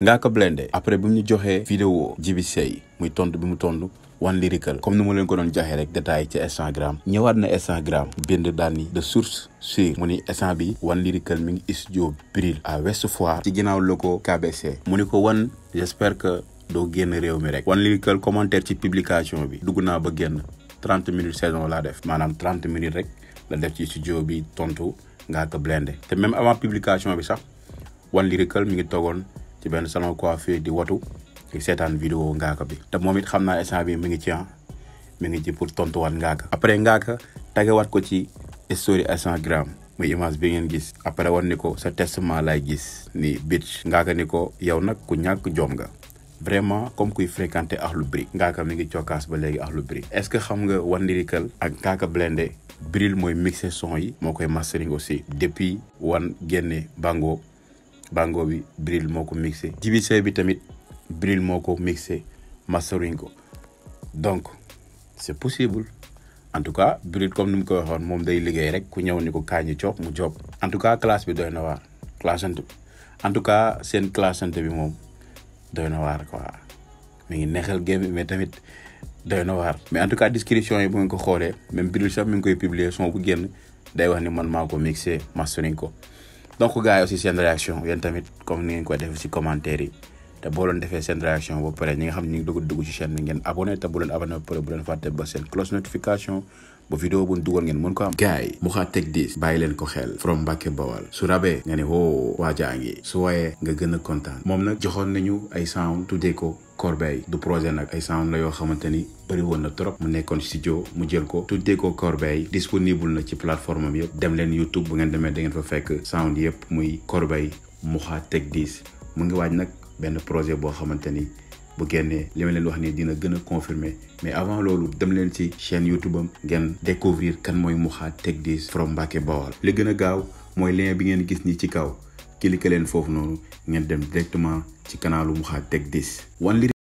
Ngaaka Blindé après bi mu ñu joxee vidéo Djiby Seye muy tontu bi mu tontu One Lyrical comme ni ma leen ko doon joxee rek détail ci Instagram ñëwaat na Instagram bind daal ni de source sûre mu ni instant bi One Lyrical mi ngi studio Bril à Ouest Foire ci ginnaaw loko KBC mu ni ko One j'espère que doo génn réew mi rek One Lyrical commentaire ci publication bi dugg naa ba génn 30 minutes saison laa def maanaam 30 minutes rek la def ci studio bi tontu Ngaaka Blindé te même avant publication bi sax One Lyrical mi ngi toogoon ci benn salon coiffure di watu di seetaan vidéo Ngaaka bi te moom it xam naa instant bi mi ngi ci pour tontuwaat Ngaaka après Ngaaka tagewaat ko ci story Instagram muy image bi ngeen gis après war ni ko sa testament lay gis ni bitch Ngaaka ni ko yow nag ku ñàkk jom nga vraiment comme kuy fréquenter Akhlou Brick Ngaaka mi ngi cokkaas ba léegi Akhlou Brick est-ce que xam nga One Lyrical ak Ngaaka Blindé Bril mooy mixer son yi moo koy mastering aussi depuis One génne bango bi Bril moo ko mixé Djiby Seye bi tamit Bril moo ko mixé mastering ko donc c'est possible en tout cas Bril comme ni mu ko waxoon moom day liggéey rek ku ñëw ni ko kaañu coob mu job en tout cas classe bi doy na waar classante en tout cas seen classante bi moom doy na waar quoi mi ngi neexal game bi mais tamit doy na waar mais en tout cas description yi bu ngeen ko xoolee même Bril sax mi ngi koy publier son bu génn day wax ni man maa ko mixé mastering ko donc gars yi aussi seen réaction yéen tamit comme ni ngeen koy def ci commentaire yi te boo leen defee seen réaction ba pare ñi nga xam ne ñu ngi dugg ci chaîne bi ngeen abonné te bu leen abonné ba pare bu leen fàtte ba seen cloche notification ba vidéo bu ñu dugal ngeen mën ko am. gars yi Mouha Tech 10 bàyyi leen ko xel from Mbacké Bawal su rabee nga ne woo waajaa ngi su wayee nga gën a kontaan moom nag joxoon nañu ay sound tuddee ko Corbeille du projet nag ay sound la yoo xamante ni bëri woon na trop mu nekkoon studio mu jël ko tuddee ko Corbeille disponible na ci plateforme am yëpp dem leen YouTube bu ngeen demee da ngeen fa fekk sound yëpp muy Corbeille Mouha Tech 10 mu ngi waaj nag benn projet boo xamante ni bu génnee li ma leen wax ni dina gën a confirmer mais avant loolu dem leen ci chaîne YouTube am ngeen découvrir kan mooy Mouha Tech 10 from Mbacké Bawal li gën a gaaw mooy lien bi ngeen gis nii ci kaw cliquer leen foofu noonu ngeen dem directement ci kanalu Mouha Tech 10